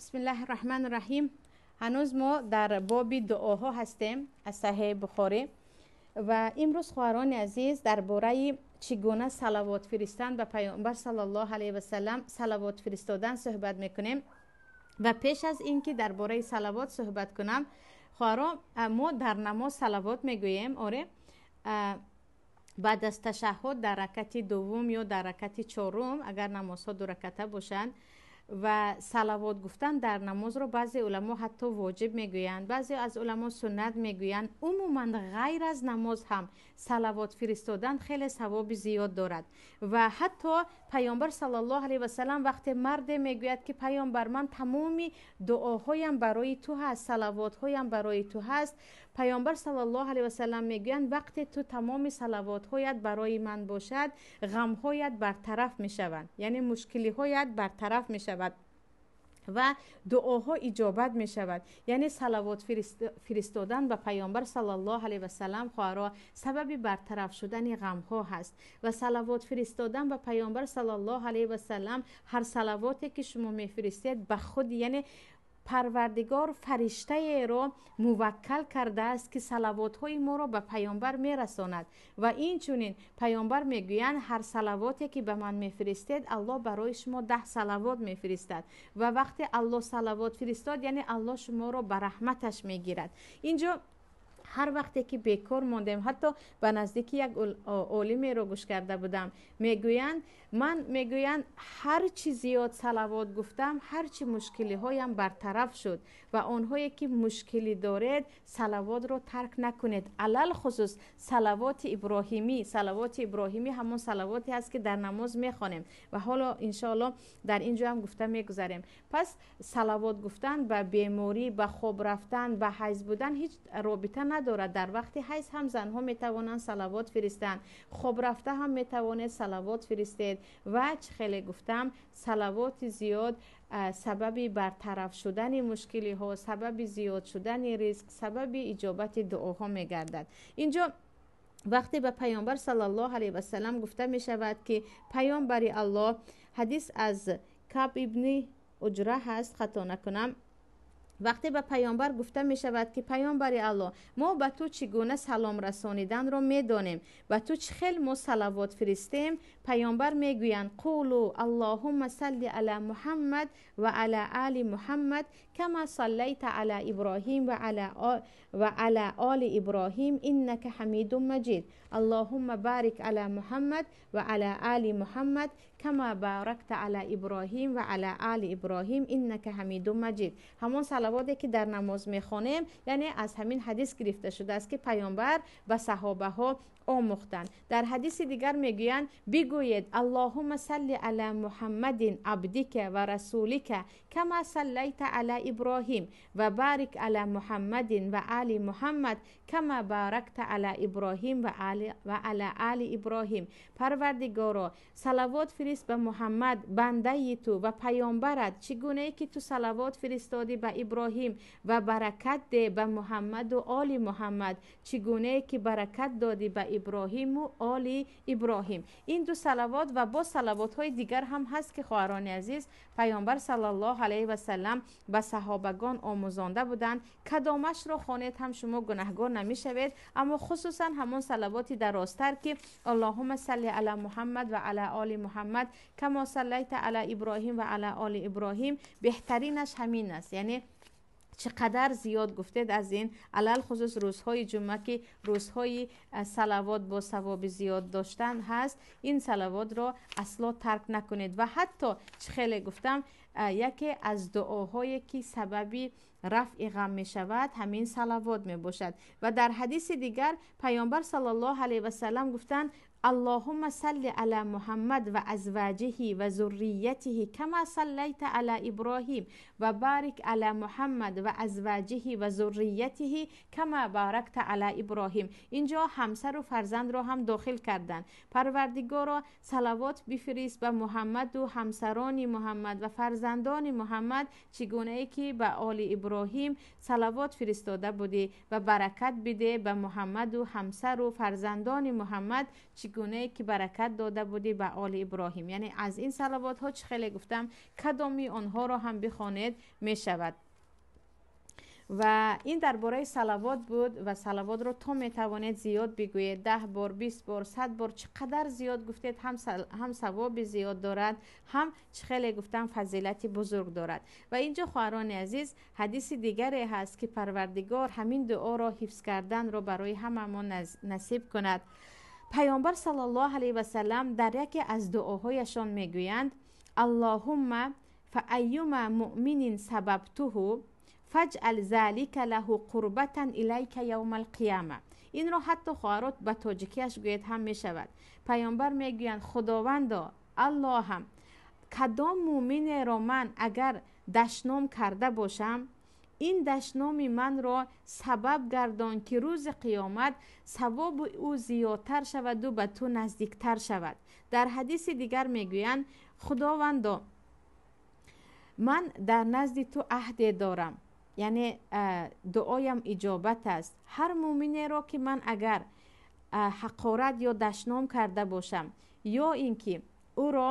Бисмиллаҳи раҳмани раҳим. Ҳанӯз мо дар боби дуоҳо ҳастем аз Саҳеҳи Бухорӣ ва имрӯз, хоҳарони азиз, дар бораи чӣ гуна салавот фиристан ба Паёмбар саллаллоҳу алайҳи васаллам салавот фиристодан суҳбат мекунем. Ва пеш аз ин ки дар бораи салавот суҳбат кунам, хоҳаро, мо дар намоз салавот мегӯем, оре, баъд аз ташаҳҳуд дар ракати дуввум ё дар ракати чорум, агар намозҳо дураката бошанд. Ва салавот гуфтан дар намозро баъзе уламо ҳатто воҷиб мегӯянд, баъзе аз уламо суннат мегӯянд. Умуман, ғайр аз намоз ҳам салавот фиристодан хеле савоби зиёд дорад. Ва ҳатто Паёмбар саллаллоҳу алайҳи васаллам, вақте марде мегӯяд, ки «Паёмбар, ман тамоми дуоҳоям барои ту ҳаст, салавотҳоям барои ту ҳаст», Паёмбар саллаллоҳу алайҳи васаллам мегӯянд: «Вақте ту тамоми салавотҳоят барои ман бошад, ғамҳоят бартараф мешаванд, яъне мушкилиҳоят бартараф мешавад ва дуоҳо иҷобат мешавад». Яъне салавот фиристодан ба Паёмбар саллаллоҳу алайҳи васаллам, хоҳаро, сабаби бартараф шудани ғамҳо ҳаст. Ва салавот фиристодан ба Паёмбар саллаллоҳу алайҳи васаллам, ҳар салавоте ки шумо мефиристед, ба худ, яъне Парвардигор фариштаеро муваккал кардааст, ки салавотҳои моро ба Паёмбар мерасонад. Ва инчунин Паёмбар мегӯянд: «Ҳар салавоте ки ба ман мефиристед, Аллоҳ барои шумо 10 салавот мефиристад». Ва вақте Аллоҳ салавот фиристод, яъне Аллоҳ шуморо ба раҳматаш мегирад. Инҷо ҳар вақте ки бекор мондем, ҳатто ба наздики як олимеро гӯш карда будам, мегӯянд, ман, мегӯянд, ҳар чӣ зиёд салавот гуфтам, ҳарчи мушкилиҳоям бартараф шуд. Ва онҳое ки мушкилӣ доред, салавотро тарк накунед, алалхусус салавоти иброҳимӣ. Салавоти иброҳимӣ ҳамон салавоте аст, ки дар намоз мехонем ва ҳоло иншоалло дар ин ҷо ҳам гуфта мегузарем. Пас салавот гуфтан ба беморӣ, ба хоб рафтан, ба ҳайз будан ҳеҷ робита надорад. Дар вақти ҳайз ҳам занҳо метавонанд салавот фиристанд, хоб рафта ҳам метавонед салавот фиристед. Ва чӣ хеле гуфтам, салавоти зиёд сабаби бартараф шудани мушкилиҳо, сабаби зиёд шудани ризқ, сабаби иҷобати дуоҳо мегардад. Инҷо вақте ба Паёмбар саллаллоҳу алайҳи васаллам гуфта мешавад, ки Паёмбари Аллоҳ, ҳадис аз Каб ибни Уҷра ҳаст, хато накунам, вақте ба Паёмбар гуфта мешавад, ки «Паёмбари Аллоҳ, мо ба ту чӣ гуна салом расониданро медонем, ба ту чӣ хел мо салавот фиристем?» Паёмбар мегӯянд: «Қулу аллоҳумма салли ала Муҳаммад ва ала али Муҳаммад кама саллайта ала Иброҳим ва ала оли Иброҳим иннака ҳамидун маҷид, аллоҳумма барик ала Муҳаммад ва ала али Муҳаммад кама баракта ала Иброҳим ва ала али Иброҳим иннака ҳамидун маҷид». Ҳамон салавоте ки дар намоз мехонем, яъне аз ҳамин ҳадис гирифта шудааст, ки Паёмбар ба саҳобаҳо омӯхтанд. Дар ҳадиси дигар мегӯянд: «Бигӯед: аллоҳумма салли ала Муҳаммадин абдика ва расулика кама саллайта ала Иброҳим ва барик ала Муҳаммадин ва али Муҳаммад кама баракта ала Иброҳим ва ала али Иброҳим». Парвардигоро, салавот фирист ба Муҳаммад, бандаи ту ва паёмбарат, чӣ гунае ки ту салавот фиристодӣ ба Иброҳим, ва баракат де ба Муҳаммаду оли Муҳаммад, чӣ гунае ки баракат додӣ ба Иброҳиму оли Иброҳим. Ин ду салавот ва боз салавотҳои дигар ҳам ҳаст, ки, хоҳарони азиз, Паёмбар саллаллоҳу алайҳи васаллам ба саҳобагон омӯзонда буданд. Кадомашро хонед ҳам, шумо гунаҳгор намешавед, аммо хусусан ҳамон салавоти дарозтар, ки аллоҳумма салли ала Муҳаммад ва ала оли Муҳаммад кама саллайта ала Иброҳим ва ала оли Иброҳим, беҳтаринаш ҳамин аст. Яъне чӣ қадар зиёд гуфтед аз ин, алалхусус рӯзҳои ҷумъа, ки рӯзҳои салавот бо савоби зиёд доштан ҳаст, ин салавотро асло тарк накунед. Ва ҳатто, чӣ хеле гуфтам, яке аз дуоҳое ки сабаби рафъи ғам мешавад, ҳамин салавот мебошад. Ва дар ҳадиси дигар Паёмбар саллаллоҳу алайҳи васаллам гуфтанд: аллоҳумма салли ала Муҳаммад ва азваҷиҳи ва зурриятиҳи кама саллайта ала Иброҳим ва барик ала Муҳаммад ва азваҷиҳи ва зурриятиҳи кама баракта ала Иброҳим. Инҷо ҳамсару фарзандро ҳам дохил карданд. Парвардигоро, салавот бифирист ба Муҳаммаду ҳамсарони Муҳаммад ва фарзандони Муҳаммад, чӣ гунае ки ба оли Иброҳим салавот фиристода будӣ, ва баракат биде ба Муҳаммаду ҳамсару фарзандони Муҳаммад, чӣ чӣ гунае ки баракат дода будӣ ба оли Иброҳим. Яъне аз ин салавотҳо, чӣ хеле гуфтам, кадоми онҳоро ҳам бихонед, мешавад. Ва ин дар бораи салавот буд. Ва салавотро то метавонед зиёд бигӯед: 10 бор, 20 бор, 100 бор. Чӣ қадар зиёд гуфтед, ҳам савоби зиёд дорад, ҳам, чӣ хеле гуфтам, фазилати бузург дорад. Ва инҷо, хоҳарони азиз, ҳадиси дигаре ҳаст, ки Парвардигор ҳамин дуоро ҳифз карданро барои ҳамамон насиб кунад. Паёмбар саллаллоҳу алайҳи васалам дар яке аз дуоҳояшон мегӯянд: «Аллоҳумма фааюма муъминин сабабтуҳу фаҷъал залика лаҳу қурбатан илайка явмал қияма». Инро ҳатто, хоҳарот, ба тоҷикиаш гӯед ҳам мешавад. Паёмбар мегӯянд: «Худовандо, Аллоҳам, кадом муъминеро ман агар дашном карда бошам, ин дашноми манро сабаб гардон, ки рӯзи қиёмат савоби ӯ зиёдтар шаваду ба ту наздиктар шавад». Дар ҳадиси дигар мегӯянд: «Худовандо, ман дар назди ту аҳде дорам, яъне дуоям иҷобат аст. Ҳар муъминеро ки ман агар ҳақорат ё дашном карда бошам, ё ин ки ӯро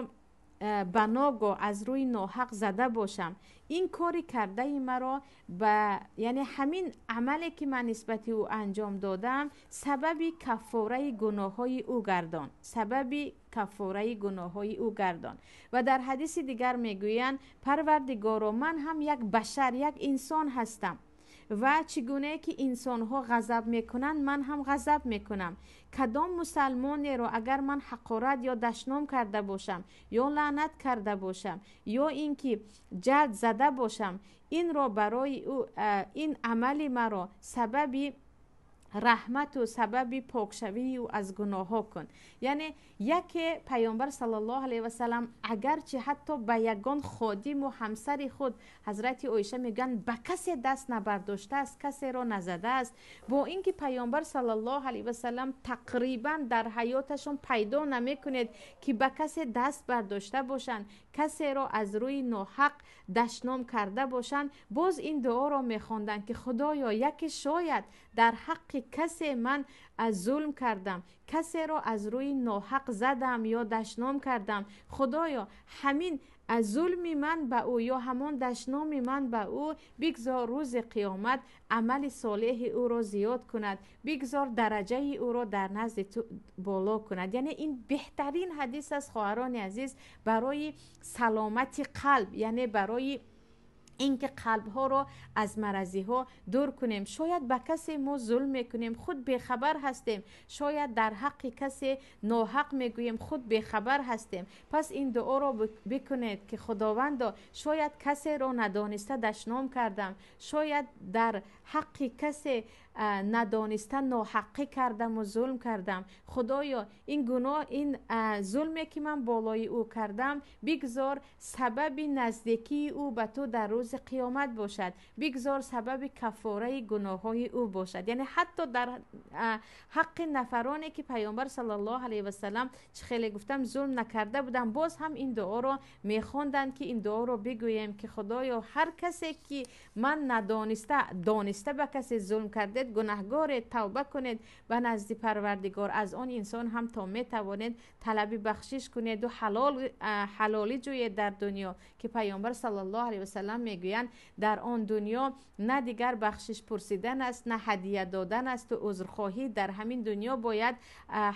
ба ногоҳ аз рӯи ноҳақ зада бошам, ин кори кардаи маро ба, яъне ҳамин амале ки ман нисбати ӯ анҷом додам, сабаби каффораи гуноҳҳои ӯ гардон, сабаби каффораи гуноҳҳои ӯ гардон». Ва дар ҳадиси дигар мегӯянд: «Парвардигоро, ман ҳам як башар, як инсон ҳастам ва чӣ гунае ки инсонҳо ғазаб мекунанд, ман ҳам ғазаб мекунам. Кадом мусалмонеро агар ман ҳақорат ё дашном карда бошам, ё лаънат карда бошам, ё ин ки ҷалд зада бошам, инро барои ӯ, ин амали маро сабаби раҳмату сабаби покшавии ӯ аз гуноҳҳо кун». Яъне яке Паёмбар саллаллоҳу алайҳи васалам агарчи ҳатто ба ягон ходиму ҳамсари худ, ҳазрати Оиша мегӯянд, ба касе даст набардоштааст, касеро назадааст. Бо ин ки Паёмбар саллаллоҳу алайҳи васалам тақрибан дар ҳаёташон пайдо намекунед, ки ба касе даст бардошта бошанд, касеро аз рӯи ноҳақ дашном карда бошанд, боз ин дуоро мехонданд, ки худоё, яке шояд дар ҳаққи касе ман аз зулм кардам, касеро аз рӯи ноҳақ задам ё дашном кардам, худоё, ҳамин аз зулми ман ба ӯ ё ҳамон дашноми ман ба ӯ бигзор рӯзи қиёмат амали солеҳи ӯро зиёд кунад, бигзор дараҷаи ӯро дар назди ту боло кунад. Яъне ин беҳтарин ҳадис аст, хоҳарони азиз, барои саломати қалб, яъне барои ин ки қалбҳоро аз маразиҳо дур кунем. Шояд ба касе мо зулм мекунем, худ бехабар ҳастем, шояд дар ҳаққи касе ноҳақ мегӯем, худ бехабар ҳастем. Пас ин дуоро бикунед, ки худовандо, шояд касеро надониста дашном кардам, шояд дар ҳаққи касе надониста ноҳаққӣ кардаму зулм кардам, худоё, ин гуноҳ, ин зулме ки ман болои ӯ кардам, бигзор сабаби наздикии ӯ ба ту дар рӯзи қиёмат бошад, бигзор сабаби каффораи гуноҳҳои ӯ бошад. Яъне ҳатто дар ҳаққи нафароне ки Паёмбар саллаллоҳу алайҳи васалам, чӣ хеле гуфтам, зулм накарда буданд, боз ҳам ин дуоро мехонданд, ки ин дуоро бигӯем, ки худоё, ҳар касе ки ман надониста, дониста ба касе зулм кардед, гунаҳгоред, тавба кунед ба назди Парвардигор, аз он инсон ҳам то метавонед талаби бахшиш кунеду ҳалолӣ ҷӯед дар дунё, ки Паёмбар саллаллоҳу алайҳи васалам мегӯянд, дар он дунё на дигар бахшиш пурсидан аст, на ҳадия додан асту узрхоҳӣ. Дар ҳамин дунё бояд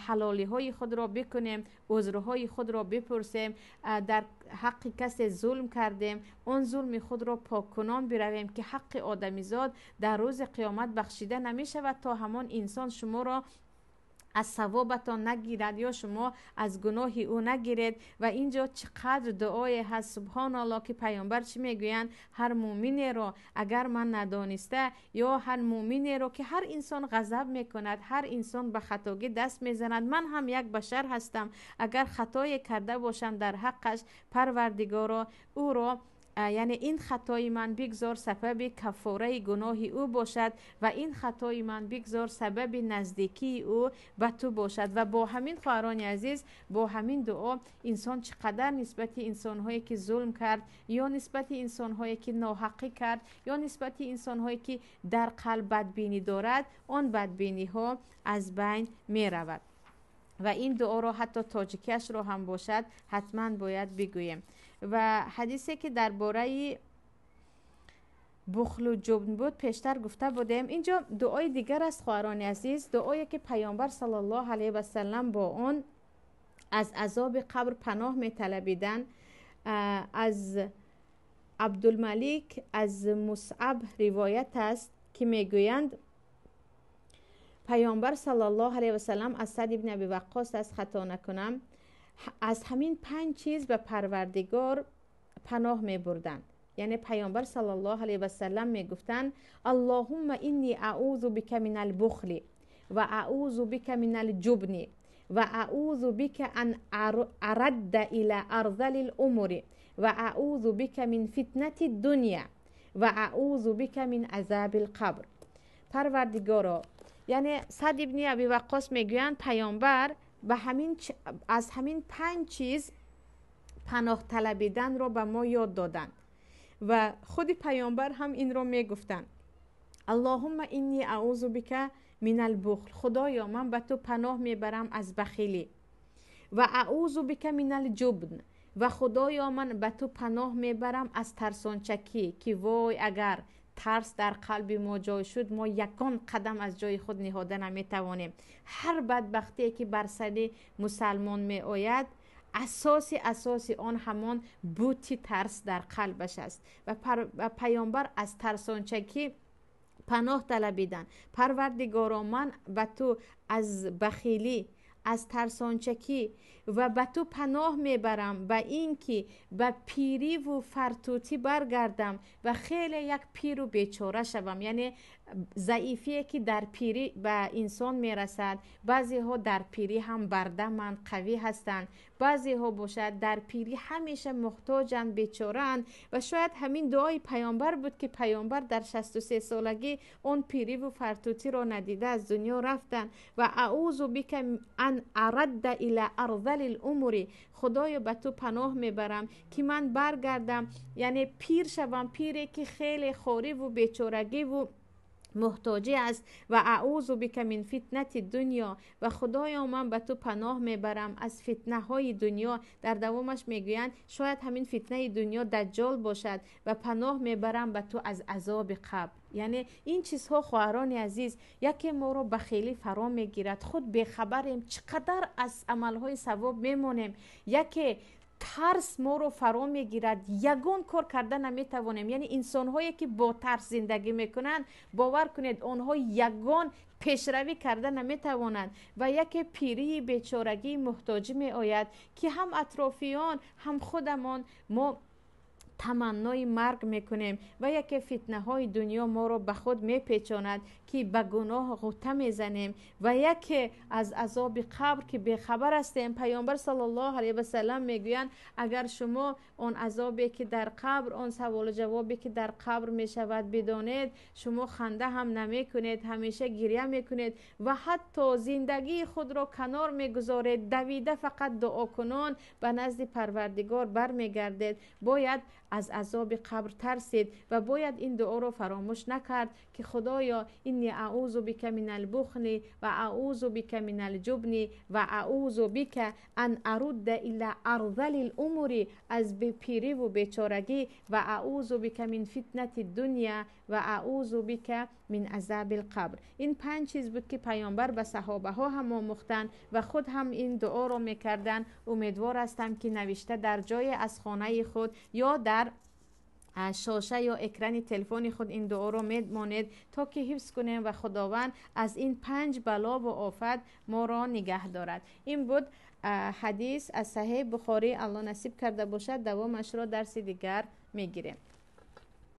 ҳалолиҳои худро бикунем, узрҳои худро бипурсем. Дар ҳаққи касе зулм кардем, он зулми худро поккунон биравем, ки ҳаққи одамизод дар рӯзи қиёмат бахшида намешавад, то ҳамон инсон шуморо аз савобатон нагирад ё шумо аз гуноҳи ӯ нагиред. Ва инҷо чӣ қадр дуое ҳаст, субҳоналлоҳ, ки Паёмбар чӣ мегӯянд? Ҳар муъминеро агар ман надониста ё ҳар муъминеро ки, ҳар инсон ғазаб мекунад, ҳар инсон ба хатогӣ даст мезанад, ман ҳам як башар ҳастам, агар хатое карда бошам дар ҳаққаш, Парвардигоро, ӯро, яъне ин хатои ман бигзор сабаби каффораи гуноҳи ӯ бошад ва ин хатои ман бигзор сабаби наздикии ӯ ба ту бошад. Ва бо ҳамин, хоҳарони азиз, бо ҳамин дуо инсон чӣ қадар нисбати инсонҳое ки зулм кард, ё нисбати инсонҳое ки ноҳаққӣ кард, ё нисбати инсонҳое ки дар қалб бадбинӣ дорад, он бадбиниҳо аз байн меравад. Ва ин дуоро ҳатто тоҷикиашро ҳам бошад, ҳатман бояд бигӯем. Ва ҳадисе, ки дар бораи бухлу ҷубн буд, пештар гуфта будем. Инҷо дуои дигар аст, хоҳарони азиз, дуое ки Паёмбар саллаллоҳу алайҳи васалам бо он аз азоби қабр паноҳ металабиданд. Аз Абдулмалик аз Мусъаб ривоят аст, ки мегӯянд, Паёмбар саллаллоҳу алайҳи васалам, аз Сад ибни Аби Ваққос аст, хато накунам, аз ҳамин панҷ чиз ба Парвардигор паноҳ мебурданд. Яъне Паёмбар саллаллоҳу алайҳи васалам мегуфтанд: «Аллоҳумма инни аузу бика мин албухли ва аузу бика мин алҷубни ва аузу бика ан арадда ила арзали лумури ва аузу бика мин фитнати дуня ва аузу бика мин азаби лқабр». Парвардигоро, яъне Сад ибни Аби Ваққос мегӯянд, Паёмбар ба ҳамин аз ҳамин панҷ чиз паноҳ талабиданро ба мо ёд доданд ва худи Паёмбар ҳам инро мегуфтанд: «Аллоҳумма инни аузу бика минал бухл», Худоё, ман ба ту паноҳ мебарам аз бахилӣ, ва аузу бика минал ҷубн, ва Худоё, ман ба ту паноҳ мебарам аз тарсончакӣ, ки вой, агар тарс дар қалби мо ҷой шуд, мо ягон қадам аз ҷои худ ниҳода наметавонем. Ҳар бадбахтие, ки бар сари мусалмон меояд, асоси он ҳамон бути тарс дар қалбаш аст. Ва Паёмбар аз тарсончакӣ паноҳ талабиданд. Парвардигоро, ман ба ту аз бахилӣ, аз тарсончакӣ ва ба ту паноҳ мебарам ба ин ки ба пириву фартутӣ баргардам ва хеле як пиру бечора шавам. Яъне заифие, ки дар пирӣ ба инсон мерасад. Баъзеҳо дар пирӣ ҳам бардаманд, қавӣ ҳастанд, баъзеҳо бошад, дар пирӣ ҳамеша муҳтоҷанд, бечораанд. Ва шояд ҳамин дуои Паёмбар буд, ки Паёмбар дар 63 солагӣ он пириву фартутиро надида аз дунё рафтанд. Ва аузу бика ан арадда ила арзали лумури, Худоё, ба ту паноҳ мебарам, ки ман баргардам, яъне пир шавам, пире ки хеле хориву бечорагиву муҳтоҷӣ аст. Ва аузу бика мин фитнати дунё, ва Худоё, ман ба ту паноҳ мебарам аз фитнаҳои дунё. Дар давомаш мегӯянд, шояд ҳамин фитнаи дунё Даҷҷол бошад. Ва паноҳ мебарам ба ту аз азоби қабр. Яъне ин чизҳо, хоҳарони азиз, яке моро бахелӣ фаро мегирад, худ бехабарем, чӣ қадар аз амалҳои савоб мемонем. Яке тарс моро фаро мегирад, ягон кор карда наметавонем. Яъне инсонҳое, ки бо тарс зиндагӣ мекунанд, бовар кунед, онҳо ягон пешравӣ карда наметавонанд. Ва яке пирии бечорагии муҳтоҷӣ меояд, ки ҳам атрофиён, ҳам худамон мо таманнои марг мекунем. Ва яке фитнаҳои дунё моро ба худ мепечонад, ки ба гуноҳ ғӯта мезанем. Ва яке аз азоби қабр, ки бехабар ҳастем. Паёмбар саллаллоҳу алайҳи васалам мегӯянд, агар шумо он азобе, ки дар қабр, он саволу ҷавобе, ки дар қабр мешавад, бидонед, шумо ханда ҳам намекунед, ҳамеша гиря мекунед ва ҳатто зиндагии худро канор мегузоред, давида фақат дуокунон ба назди Парвардигор бармегардед. Бояд аз азоби қабр тарсид ва бояд ин дуоро фаромӯш накард, ки Худоё, инни аузу бика мин албухли ва аузу бика мин алҷубни ва аузу бика ан арудда ила арзали лумури, аз пириву бечорагӣ, ва аузу бика мин фитнати дуня ва аузу бика мин азаби лқабр. Ин панҷ чиз буд, ки Паёмбар ба саҳобаҳо ҳам омӯхтанд ва худ ҳам ин дуоро мекарданд. Умедвор ҳастам, ки навишта дар ҷое аз хонаи худ ё дар шоша ё экрани телефони худ ин дуоро мемонед, то ки ҳифз кунем ва Худованд аз ин панҷ балову офат моро нигаҳ дорад. Ин буд ҳадис аз Саҳеҳи Бухорӣ. Алло насиб карда бошад, давомашро дарси дигар мегирем.